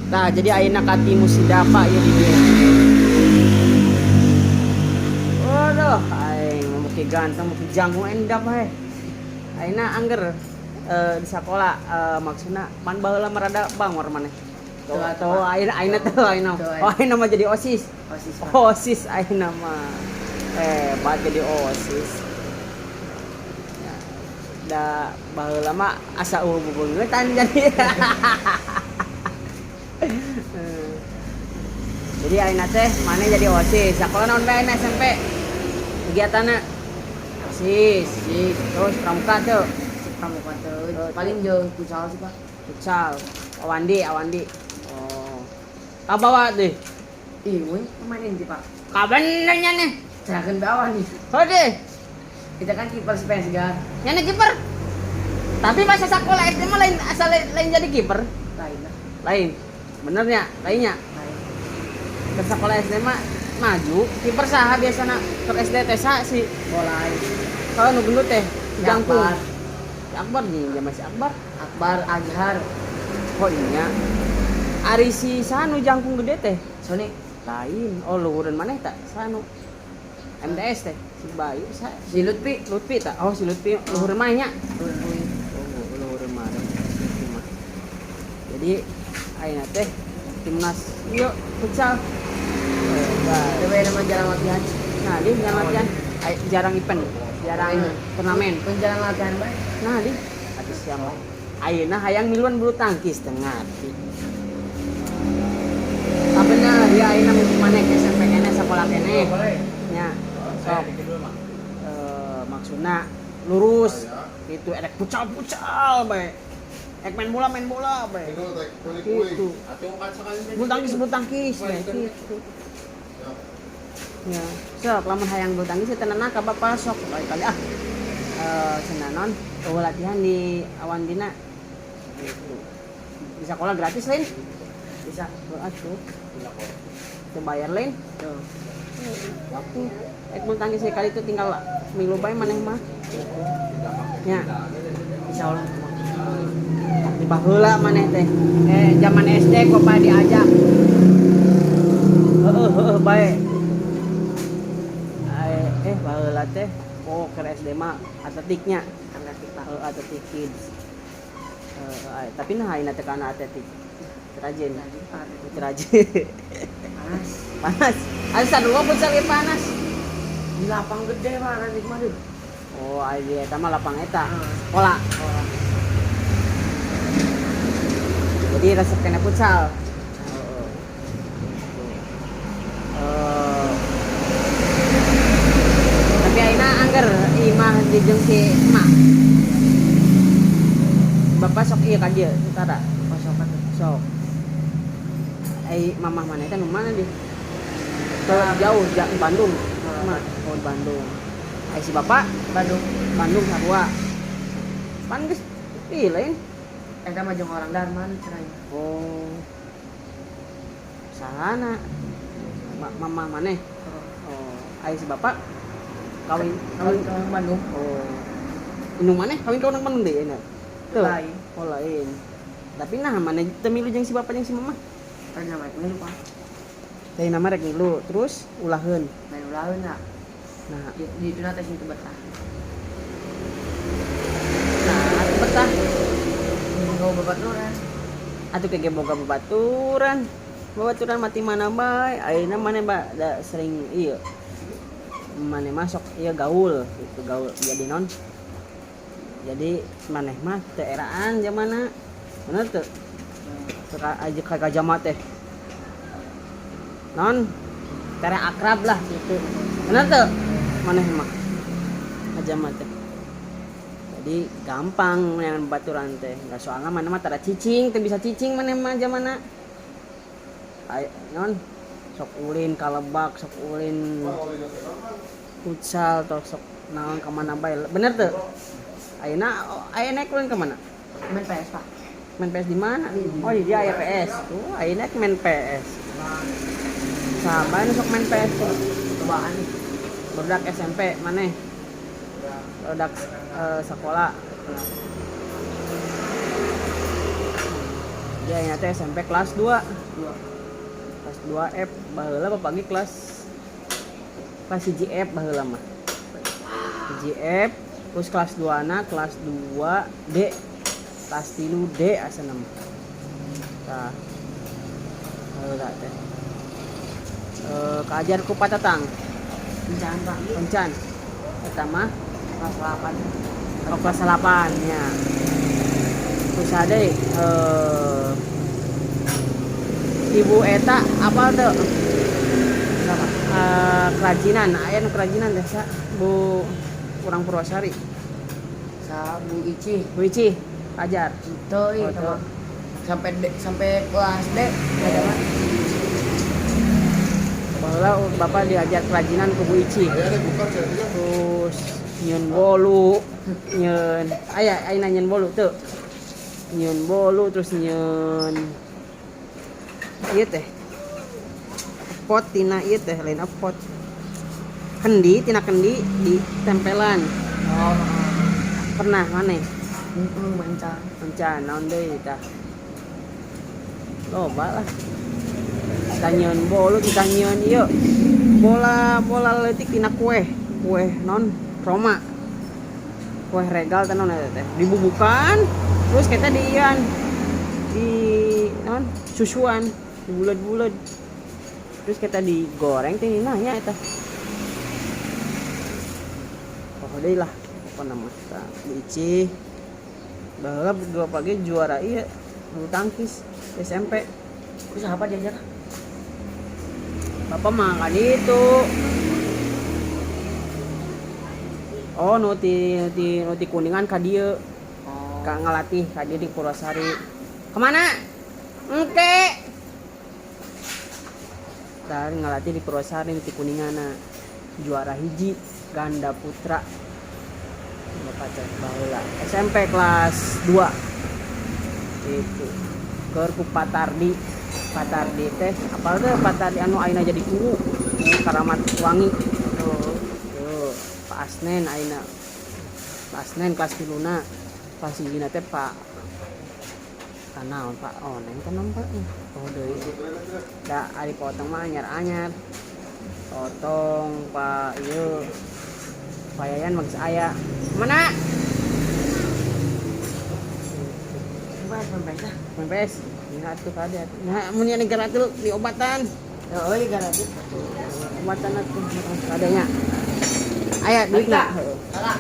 Nah, jadi ayeuna katimu si Dapa ieu di dieu. Waduh, aing muki ganteng, muki jangkung aing Dapa he. Ayeuna angger di sekolah maksudna pan baheula mah rada bangor maneh. Tuh, Tuh, ayeuna ayeuna tuh ayeuna. Tuh, Oh, ayeuna mah jadi OSIS. OSIS, Pak. OSIS ayeuna mah. Hebat jadi OSIS. Ya, da baheula mah asa eueuh bebeungeutan jadi. Jadi ayeuna teh maneh jadi OSIS. Sakola naon bae ayeuna SMP? Kegiatanna OSIS, terus pramuka tuh, Pramuka tuh. Oh, Paling jeung futsal sih, Pak. Futsal. Awandi, Awandi. Oh. Kabawa deh. Ih, we pemain inti, Pak. Kabenernya nih. Serahkan bawah nih. Oh deh. Kita kan kiper Space Guard. Nyane kiper. Tapi masa sekolah SD mah lain asal lain jadi kiper. Lain lah. Lain. Benernya, lainnya. Lain. Ke sekolah SD mah maju, kiper saha biasana ke SD teh saha si Bola. Kalau nu gendut teh Si jangkung. Akbar. Si Akbar nih, zaman si Akbar. Akbar Azhar. Oh iya. Ari si saha nu jangkung gede teh? Sony. Lain. Oh luhureun maneh tak? Saha nu MTS teh? Si Bayu sa Si Lutfi. Lutfi tak? Oh si Lutfi luhureun maneh nya. Lutfi. Oh, luhureun maneh. Lutfi mah. Jadi ayeuna teh timnas yuk futsal. Hebat. Coba nama jalan latihan. Nah, di jarang latihan, jarang event, jarang turnamen. Pun jalan latihan bae. Nah, di atuh siapa? Ayeuna hayang miluan bulu tangkis teu ngarti. Bener dia ayeuna maneh ke SMP keneh sakola keneh. Nya, sok maksudna lurus itu erek futsal-futsal bae. Ek main bola bae. Gitu. Bulu tangkis bae gitu. Ya, sok lamun hayang bulu tangkis teh tenang ka bapak sok kali-kali ah. Cenah non eueuh latihan di Awandina gitu. Di sekolah gratis lain? Bisa. Atuh. Teu bayar lain? Tuh. Waktu ek bulu tangkis sekali itu tinggal milu bae maneh mah. Nya, Insyaallah. Di baheula maneh teh. Zaman SD gua bae diajak. Heeh heeh bae. Baheula teh oh ke SD mah atletiknya. Atletik, Pak. Heeh, atletik kids. Tapi nah ayeuna teh kana atletik. Rajin. Rajin. Panas. Panas. Asa sarua futsal ge panas. Di lapang gede, Pak, atletik mah duh. Oh, aya di eta mah lapang eta. Heeh. Sekolah. Sekolah. Jadi resep kena futsal. Heeh. Tapi ayeuna angger imah di jeung si emak. Bapak sok ieu ka dieu utara. Pasokan tuh. Sok. Ai mamah maneh teh nu mana di? Ke jauh, Bandung. Emak, oh Bandung. Ai si bapak Bandung. Bandung sarua. Pan geus ih lain. Eta mah jeung orang Darman cenah. Oh. Sahana. Mamah maneh. Oh, ai si bapak kawin Kawin ke orang Bandung. Oh. Indung maneh kawin ka orang Bandung deui ayeuna. Tuh. Lain. Oh, lain. Tapi nah maneh teu milu jeung si bapak jeung si mamah. Tadi nama milu, Pak. Teh nama rek milu, terus ulaheun. Lain ulaheun nah. Nah, Di itu teh sing teu betah. Nah, teu betah. Boga babaturan. Atuh kege boga babaturan. Babaturan mati mana bae. Ayeuna maneh ba da sering ieu. Maneh masuk ieu gaul gitu gaul jadi non. Jadi maneh mah teu eraan zamanna. Bener teu? Suka aja ka jama teh. Non tere akrab lah gitu. Bener teu? Maneh mah kajama teh. Jadi gampang yang baturan teh. Enggak soalnya maneh mah tara cicing, teu bisa cicing maneh mah zamanna. Ay, non sok ulin ka lebak, sok ulin futsal atau sok naon ka mana bae. Bener teu? Ayeuna ayeuna ulin ka mana? Main PS, Pak. Main PS di mana? Oh, di dia aya PS. Tuh, ayeuna main PS. Sama nu sok main PS tuh. Cobaan nih. Budak SMP maneh. Budak sekolah. Jadi ayeuna teh SMP kelas 2. Dua. Kelas 2 F baheula bapak ge kelas kelas 1 F baheula mah. 1 F terus kelas 2 na kelas 2 D, kelas 3 D asana mah. Tah. Baheula teh. Eh, kajar ku Pak Tatang. Encan, Pak. Encan. Eta mah Kelas 8. oh, kelas 8 nya. Terus ada ibu eta apa tuh? Sama. Kerajinan, aya nu kerajinan teh sa Bu urang Purwasari. Sa Bu Ici. Bu Ici, ajar. Itu Oh, iya tuh. Sampai D, sampai kelas D ada Pak. Baheula bapak diajar kerajinan ku Bu Ici. Terus nyieun bolu, nyieun aya ayeuna nyieun bolu teu. Nyieun bolu terus nyieun ieu teh. Pot tina ieu teh lain pot. Kendi tina kendi ditempelan. Oh. Pernah maneh? Heeh, mancan. Encan naon deui tah. Loba lah. Kita nyieun bolu, kita nyieun ieu. Bola bola leutik tina kue, kue non Roma. Kue regal teh naon eta teh. Dibubukan terus kita diian di non susuan, dibulet-bulet. Terus kita digoreng teh nanya eta. Oh deui lah, apa nama tah Bu Ici. Baheula dua pagi juara iya bulu tangkis SMP. Terus apa diajar? Bapak mah kan itu. Oh, nu ti nu ti nu ti Kuningan ka dieu. Oh. Ka ngalatih ka dieu di Purwasari. Kemana? Engke. Dan ngalatih di Purwasari nu ti Kuningan juara hiji ganda putra. Bapak teh baheula SMP kelas 2. Itu. Keur ku Patardi. Patardi teh apal teh Patardi anu ayeuna jadi kuwu, kuwu Karamat Wangi. Oh. Tuh, Pak Asnen ayeuna. Pak Asnen kelas 3 na. Kelas 1 teh Pak kanaon Pak Oneng kan Pak. Oh deui. Da ari potong mah anyar-anyar. Potong Pak ieu. Pak Yayan mah geus aya. Mana? Coba sampai dah. Main PS. Nah, atuh kade atuh. Nah, mun nya negara tuh diobatan. Oh, iya garanti. Obatan atuh kadenya. Aya duitna. Salah.